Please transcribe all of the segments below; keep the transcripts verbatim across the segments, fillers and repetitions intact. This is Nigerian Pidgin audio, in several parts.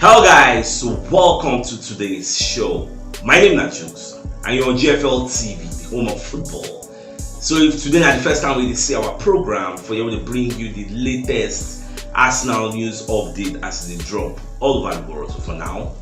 Hello guys, so welcome to today's show. My name is Jukes and you're on G F L T V, the home of football. So if today na the first time we see our program, for you to bring you the latest Arsenal news update as they drop all over the world. So for now,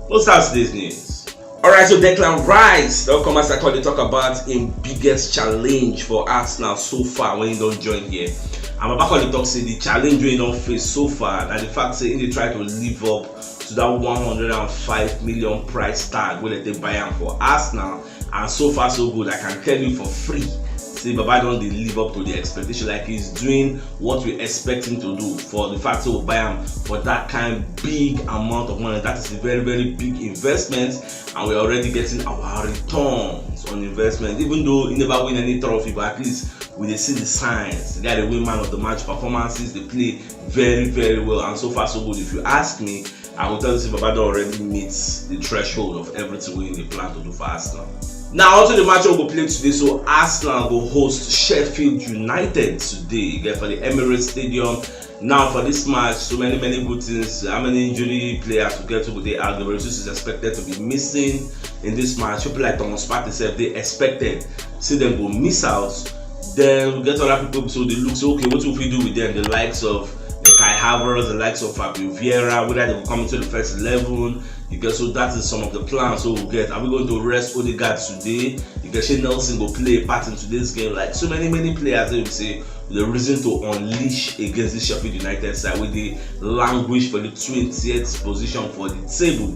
we'll start today's news. Alright, so Declan Rice don come as I call dey talk about im biggest challenge for Arsenal so far when he don join here. And Baba come dey talk say the challenge wey he don face so far na the fact say he dey try to live up to that one hundred and five million price tag wey dem take buy am for Arsenal, and so far so good. I can tell you for free say Baba don dey live up to the expectation, like he's doing what we expect him to do. For the fact say we buy am for that kind big amount of money, that is a very very big investment, and we're already getting our returns on investment. Even though he never win any trophy, but at least we dey see the signs. The guy dey win man of the match performances, dey play very very well, and so far so good. If you ask me, I go tell you say Baba don already meet the threshold of everything wey he dey plan to do for Arsenal. Now onto the match wey we go play today. So Arsenal go host Sheffield United today, get for the Emirates Stadium. Now for this match, so many many good things. How many injury players we get wey go dey out? Gabriel Jesus is expected to be missing in this match. People like Thomas Partey sef dey expected say dem go miss out. Then we get other people, so they look say, okay, what if we do with them? The likes of the Kai Havertz, the likes of Fabio Vieira, whether they will come into the first eleven. You get, so that is some of the plans. So we get, are we going to rest Odegaard today? You get, Shane Nelson go play a part in today's game. Like so many many players, they will say the reason to unleash against the Sheffield United side wey dey languish for the twentieth position for the table.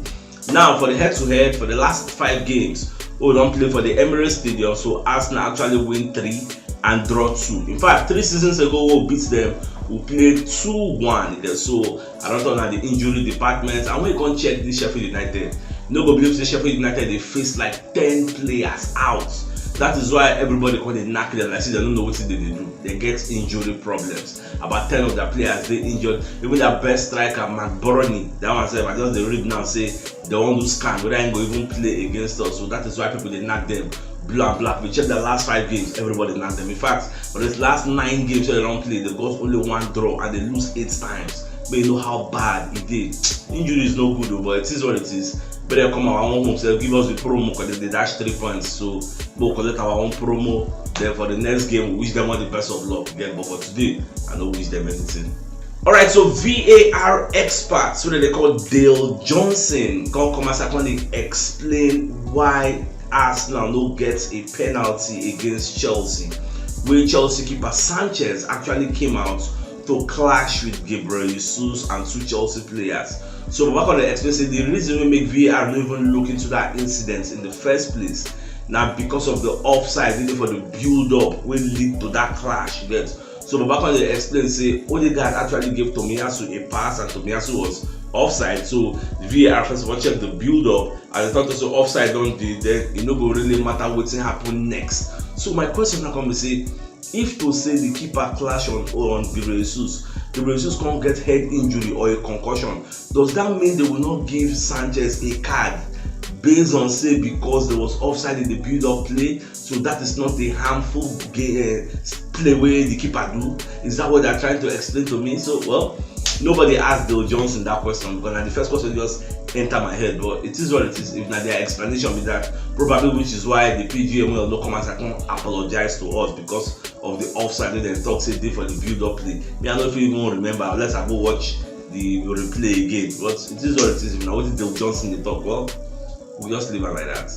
Now for the head to head, for the last five games wey we don play for the Emirates Stadium, so Arsenal actually win three and draw two. In fact, three seasons ago wey we beat them, we play two one. So I don't know the injury department, and when you come check this Sheffield United, you no go believe say Sheffield United dey face like ten players out. That is why everybody come dey knack them like say they don't know what they dey do. They get injury problems. About ten of their players dey injured. Even their best striker, Mark Boroni, that one sef, I just dey read now say they wan do scan whether he go even play against us. So that is why people dey knack them blue and black. We check the last five games, everybody knack them. In fact, for this last nine games wey they don play, they got only one draw and they lose eight times. But you know how bad e dey. Injury is no good o, but it is what it is. Better come our own home sef, give us the promo because they dey dash three points. So go collect our own promo. Then for the next game, we wish them all the best of luck. Then, but for today, I no wish them anything. Alright, so V A R experts, so that they call Dale Johnson, come come as I come dey explain why Arsenal no get a penalty against Chelsea, wey Chelsea keeper Sanchez actually came out to clash with Gabriel Jesus and two Chelsea players. So Baba come dey explain say the reason wey make V A R no even look into that incident in the first place na because of the offside wey dey for the build up wey lead to that clash. You get? So Baba come dey explain say Odegaard actually gave Tomiyasu a pass and Tomiyasu was offside. So the V A R first of all check the build up, and they talk say offside don dey, then e no go really matter wetin happen next. So my question now come be say, if to say the keeper clash on on Gabriel Jesus, Gabriel Jesus come get head injury or a concussion, does that mean they will not give Sanchez a card based on say because there was offside in the build-up play, so that is not a harmful ga- uh, play wey the keeper do? Is that what they're trying to explain to me? So, well, nobody asked Dale Johnson that question because na the first question just enter my head, but it is what it is. If na their explanation be that, probably, which is why the P G M L no come as I come apologize to us because of the offside wey dem talk say dey for the build-up play. Me, I no fit even remember unless I go watch the replay again. But it is what it is. If na wetin Dale Johnson dey talk, well, we just leave am like that.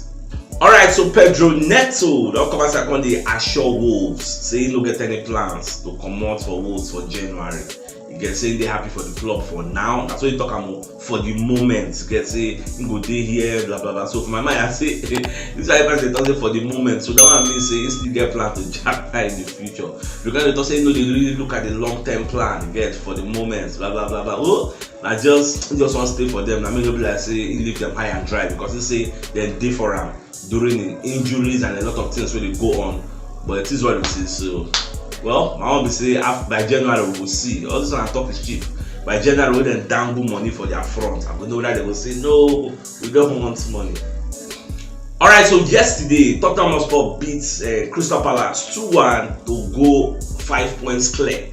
Alright, so Pedro Neto don come as I come dey assure Wolves say he no get any plans to comot for Wolves for January. He get say he dey happy for the club for now. That's what he talk am o, for the moment. Get say he go dey here, blah blah blah. So for my mind, I say this guy person dey talk say for the moment. So that one mean say he still get plan to japa in the future. Because they talk say he no dey really look at the long term plan. Get for the moment, blah blah blah blah. Oh, I just just want stay for them. I mean, no be like say he leave them high and dry because he say dem dey for am during him injuries and a lot of things wey dey go on. But it is what it is. So, well, my own be say af- by January we go see. All this one I talk is cheap. By January, when dem dangle money for their front, I go know whether they go say no, we don't want money. Alright, so yesterday Tottenham Hotspur beat uh, Crystal Palace two one to go five points clear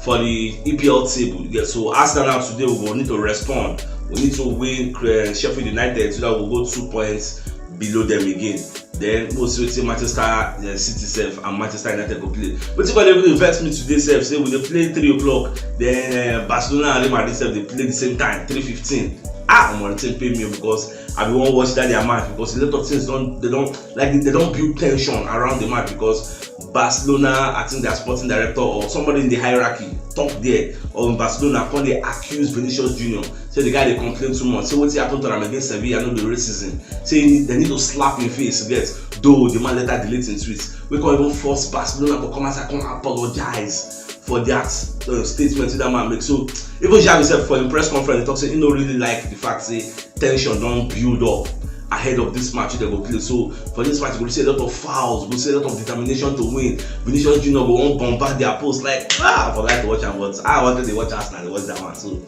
for the E P L table. Yeah, so Arsenal now today we go need to respond We need to win uh, Sheffield United so that we go two points below them again. Then we'll see wetin Manchester uh, City sef and Manchester United go play. Wetin come dey really vex me today sef say we dey play three o'clock, then uh, Barcelona and Real Madrid sef dey play the same time, three fifteen. Ah, omo, the thing pain me because I bin wan watch that their match because a lot of things don dey don like dey don build tension around the match because Barcelona, I think their sporting director or somebody in the hierarchy talk there on Barcelona come dey accuse Vinicius Junior say the guy dey complain too much, say wetin happen to am against Sevilla no be racism, say they need to slap him face, get, though the man later delete him tweet, wey come even force Barcelona to come outside come apologize for that uh, statement wey that man make. So even Xavi sef for him press conference talk say he no really like the fact say tension don build up ahead of this match wey dem go play. So for this match, you go see a lot of fouls, you go see a lot of determination to win. Vinicius Junior go wan bombard their post like, ah, I for like to watch am, but I wanted to watch Arsenal, to watch that one. So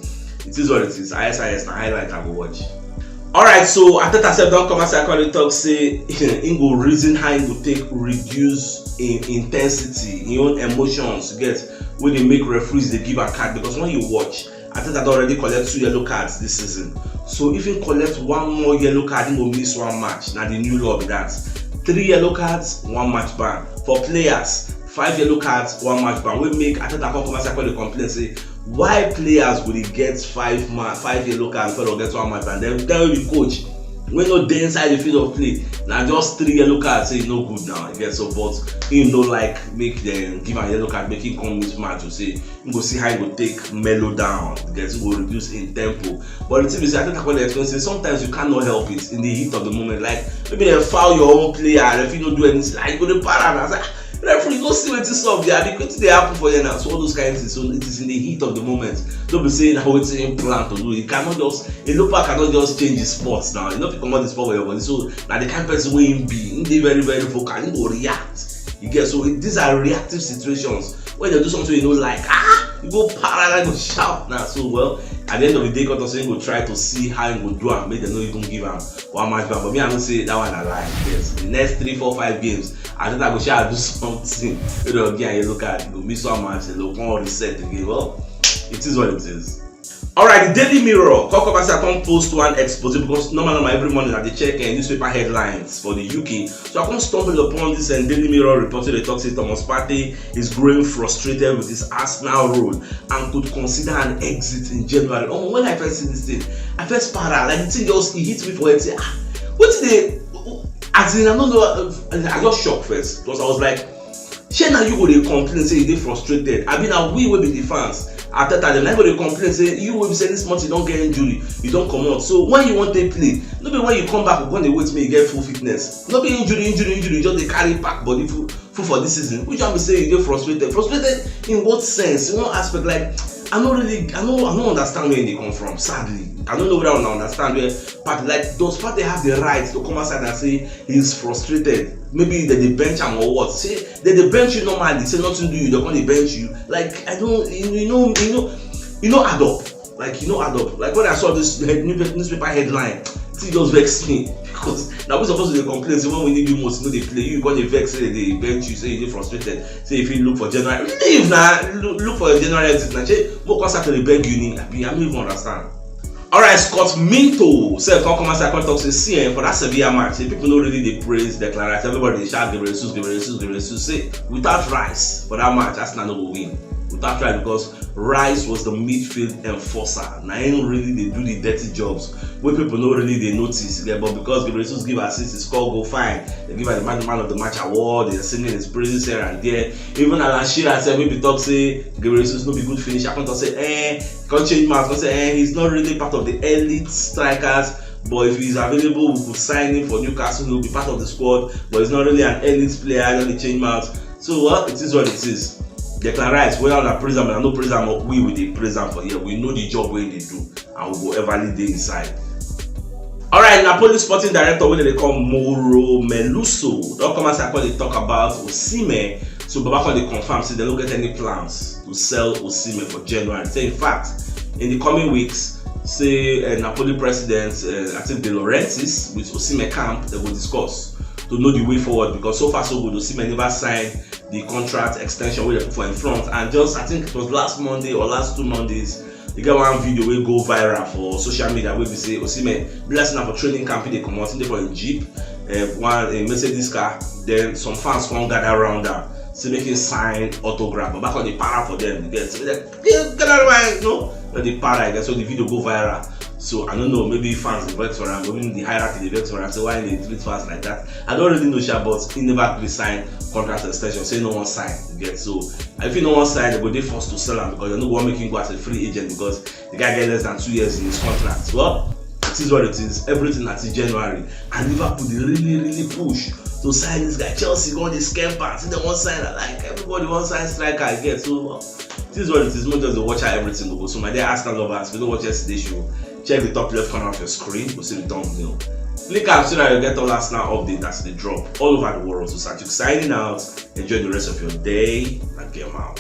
it is what it is. I S I S na highlight I go watch. Alright, so Arteta sef don come outside come dey talk say he go reason how he go take reduce in intensity, him own emotions, you get, wey dey make referees dey give am card, because when you watch, Arteta don already collect two yellow cards this season. So if he collect one more yellow card, he go miss one match. Na the new law be that. Three yellow cards, one match ban. For players, five yellow cards, one match ban. Wey make Arteta come come outside come dey complain say why players go dey get five ma five yellow cards before dem get one match ban. Then tell the coach wey no dey inside the field of play, na just three yellow cards, say e no good now. You get, so but he no like make dem give am yellow card make he come miss match, to say he go see how he go take mellow down, get, he go reduce in tempo. But the thing is, I think I call explain say sometimes you cannot help it in the heat of the moment. Like maybe dem foul your own player, and if you no do anything, like you go dey para na say, "Ah, referee, go see wetin sup there, abi wetin dey happen for here now?" So all those kind of things. So it is in the heat of the moment. Don't be saying how wetin him plan to do. You cannot just a local cannot just change his sports now. You know, if you comot the sport for your body, so na the kind person wey him be, him dey very very vocal, him go react. You get, so it, these are reactive situations. When they do something you know like, ah, you go parallel, go shout now. So well, at the end of the day, God also go try to see how he go do am, make dem no even give am one match ban. But me, I don't say that one a lie. Yes, the next three, four, five games, I think I go shall do something. You know, again, you look at you go miss one match, you go come reset again. Well, it is what it is. Alright, the Daily Mirror come come as I come post one expose, because normal normal every morning I dey check uh, newspaper headlines for the U K. So I come stumble upon this and Daily Mirror report wey dey talk say Thomas Partey is growing frustrated with his Arsenal role and could consider an exit in January. Oh, when I first see this thing, I first para, like the thing just e hit me for head say, ah, wetin dey, as in I no know, uh, I just shock first because I was like, shey na you go dey complain say you dey frustrated? Abi na we wey be the fans, Arteta dem, na you go dey complain say you wey be say this month you don get injury, you don comot. So when you wan take play, no be when you come back you go come dey wait make you get full fitness. No be injury, injury, injury, you just dey carry pack body full full for this season. Which one be say you dey frustrated? Frustrated in what sense? In one aspect, like I no really, I no, I no understand where they come from. Sadly, I don't know whether I understand where. But like, does Partey have the right to come outside and say he's frustrated? Maybe they dey bench am or what? Say they dey bench you normally. Say nothing do you, they come dey bench you. Like I don't, you, you know, you know, you know, add up. Like you know, add up. Like when I saw this head, new- newspaper headline, it just vex me because now we supposed to dey complain. Say when we need you most, you know they play. You go dey vex, say they bench you, say you dey frustrated. Say if you look for January, leave now. Look, look for January exit now. Say, mo come start to dey beg you, ni. I mean, I don't even understand. Alright, Scott Minto sef come come outside come talk say, see eh, for that Sevilla match, say people no really dey praise Declan Rice. Everybody dey shout Gabriel Jesus, Gabriel Jesus, Gabriel Jesus. Say without Rice for that match, Arsenal no go win. Without Rice, because Rice was the midfield enforcer. Na him really dey do the dirty jobs wey people no really dey notice. Yeah, but because Gabriel Jesus give assist, he score goal, fine. They give am the man, man of the match award. They singing his praises here and there. Even Alan Shearer sef, wey be talk say Gabriel Jesus no be good finisher, come talk say, eh, come change mouth, come say, eh, he's not really part of the elite strikers, but if he's available, we could sign him for Newcastle. He'll be part of the squad, but he's not really an elite player. I don't change mouth. So well, it is what it is. Declan Rice, whether una praise am or no praise am, we we dey praise am for here. We know the job wey he dey do, and we go everly dey inside. Alright, Napoli sporting director wey dem dey call Mauro Meluso don come outside come dey talk about Osimhen. So Baba come dey confirm say dem no get any plans to sell Osimhen for January. Say in fact, in the coming weeks, say uh, Napoli president uh, I think De Laurentiis with Osimhen camp, they go discuss to know the way forward, because so far so good, Osimhen never sign the contract extension wey dem put for in front, and just I think it was last Monday or last two Mondays, E get one video wey go viral for social media wey be say Osimhen, be like say na for training camp e dey comot, e dey for im jeep, eh, one a Mercedes car, then some fans come gather around am, say make him sign autograph, Baba come dey para for them, you get, say make dem get out of my, you know, dem dey para, I guess, so the video go viral. So I don't know, maybe fans dey vex for am, maybe the hierarchy dey vex for am, say why he dey treat fans like that. I don't really know sha, but he never gree sign contract extension, say no wan sign, you get. So if he no wan sign, dem go dey forced to sell am because dem no go wan make him go as a free agent because the guy get less than two years in his contract. Well, it is what it is. Everything until January, and Liverpool dey really really push to sign this guy. Chelsea go dey scam pass, say dem wan sign am, like, everybody wan sign striker, I guess. So, well, it is what it is. Make we just dey watch how everything go go. So my dear Arsenal lovers, if you no watch yesterday show, check the top left corner of your screen, you go see the thumbnail. Click am so that you get all Arsenal update as e dey drop all over the world. So Satuk signing out. Enjoy the rest of your day and game out.